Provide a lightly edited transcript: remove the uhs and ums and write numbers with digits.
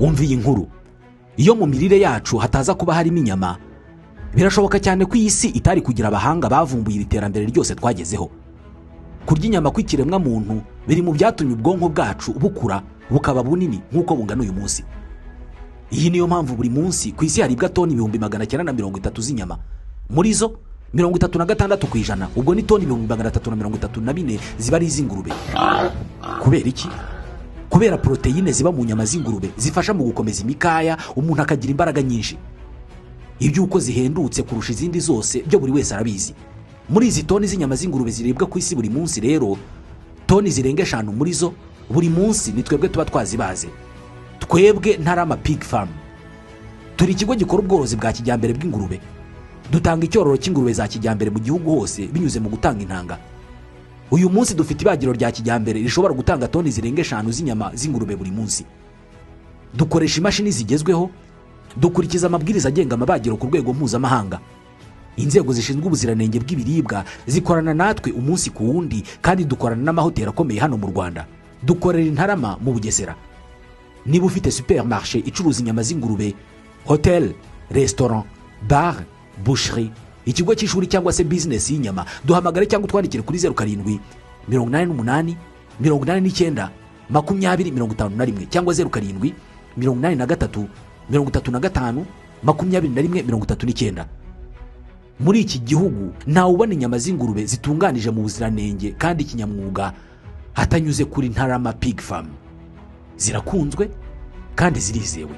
Wumva iyi nkuru: iyo mu mirire yacu hataza kuba harimo inyama, birashoboka cyane ko iyi si itari kugira abahanga bavumbuye iri terambere ryose twagezeho. Kurya inyama kw'ikiremwamuntu biri mu byatumye ubwonko bwacu bukura bukaba bunini nk'uko bungana uyu munsi. Iyi niyo mpamvu buri munsi ku isi haribwa toni 930,000 z'inyama. Muri zo, 36%, ubwo ni toni 334,000, ziba ari iz'ingurube. Kubera iki? Kubera poroteyine ziba mu nyama z'ingurube zifasha mu gukomeza imikaya, umuntu akagira imbaraga nyinshi. Iby'uko zihendutse kurusha izindi zose byo buri wese arabizi. Muri izi toni z'inyama z'ingurube ziribwa ku isi buri munsi rero, toni zirenga 5 muri zo buri munsi ni twebwe tuba twazibaze. Twebwe Ntarama Pig Farm turi ikigo gikora ubworozi bwa kijyambere bw'ingurube. Dutanga icyororo cy'ingurube za kijyambere mu gihugu hose binyuze mu gutanga intanga. Uyu munsi dufite ibagiro rya kijyambere rishobora gutanga toni zirenga 5 z'inyama z'ingurube buri munsi. Dukoresha imashini zigezweho, dukurikiza amabwiriza agenga amabagiro ku rwego mpuzamahanga. Inzego zishinzwe ubuziranenge bw'ibiribwa zikorana natwe umunsi ku wundi, kandi dukorana n'amahoteli akomeye hano mu Rwanda. Dukorera i Ntarama mu Bugesera. Niba ufite supermarché icuruza inyama z'ingurube, hoteli, resitora, bar, boucherie, ikigo cy'ishuri cyangwa se bizinesi y'inyama, duhamagare cyangwa utwandikire kuri 0788 89 20 51 cyangwa 0783 35 21 39. Muri iki gihugu ntawe ubona inyama z'ingurube zitunganije mu buziranenge kandi kinyamwuga hatanyuze kuri Ntarama Pig Farm. Zirakunzwe kandi zirizewe.